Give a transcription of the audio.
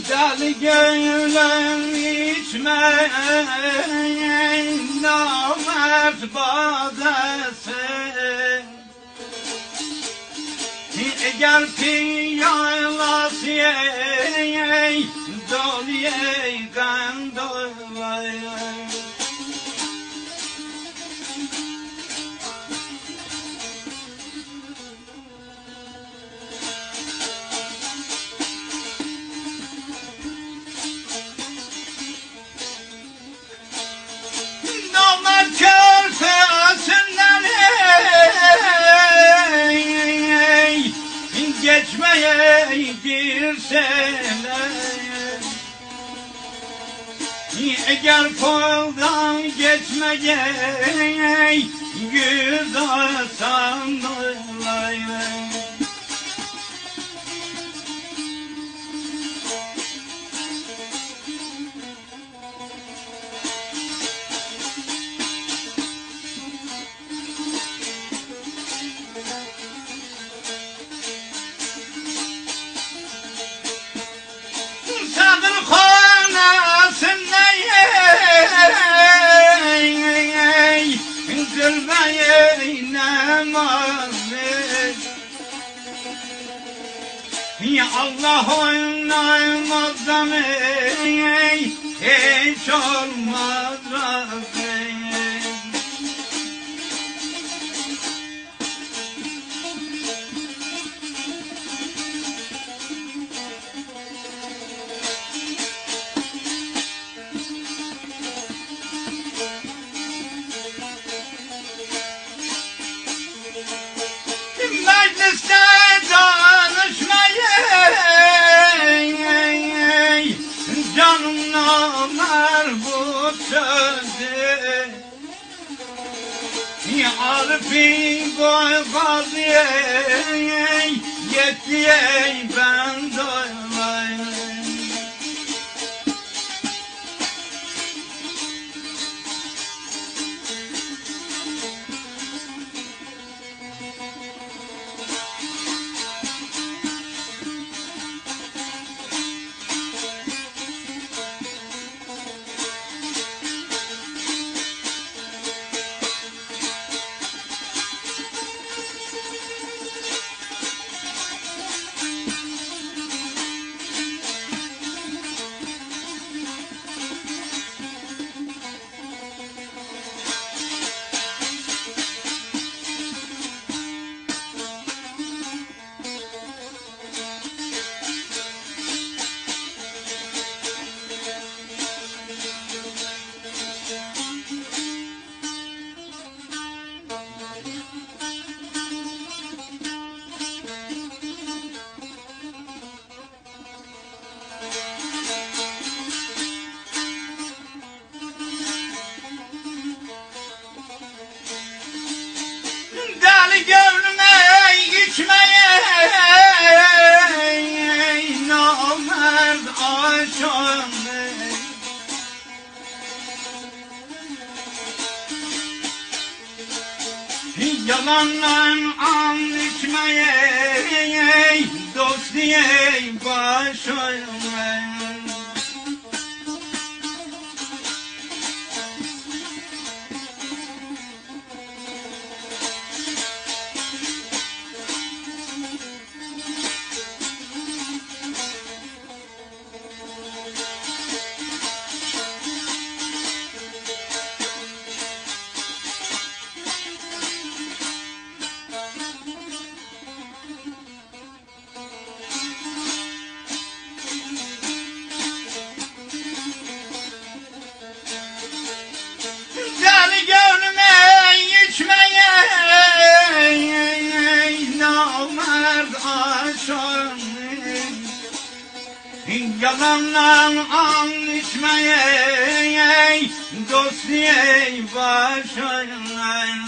Deli gönlüm içme namert badesi. Eğer piyalası doluye gandolay. Damar körfesinden ey, geçmeye girseler. Eğer koldan geçmeye yüz asanlar. Sadır hanasında ey, Zülbeyi namazı. Ya Allah oynamazdan ey, hiç olmaz razı. Mecliste danışmayı Canım olar bu sözü. Arif'in koy gaziye Yettiye ben doymayayım. Deli gönlüme içmeye namert aşığım. Yalanla and içmeye dost diye başım. Deli gönlüme içmeye namert aşığım. Yalanla and içmeye dost diye başım.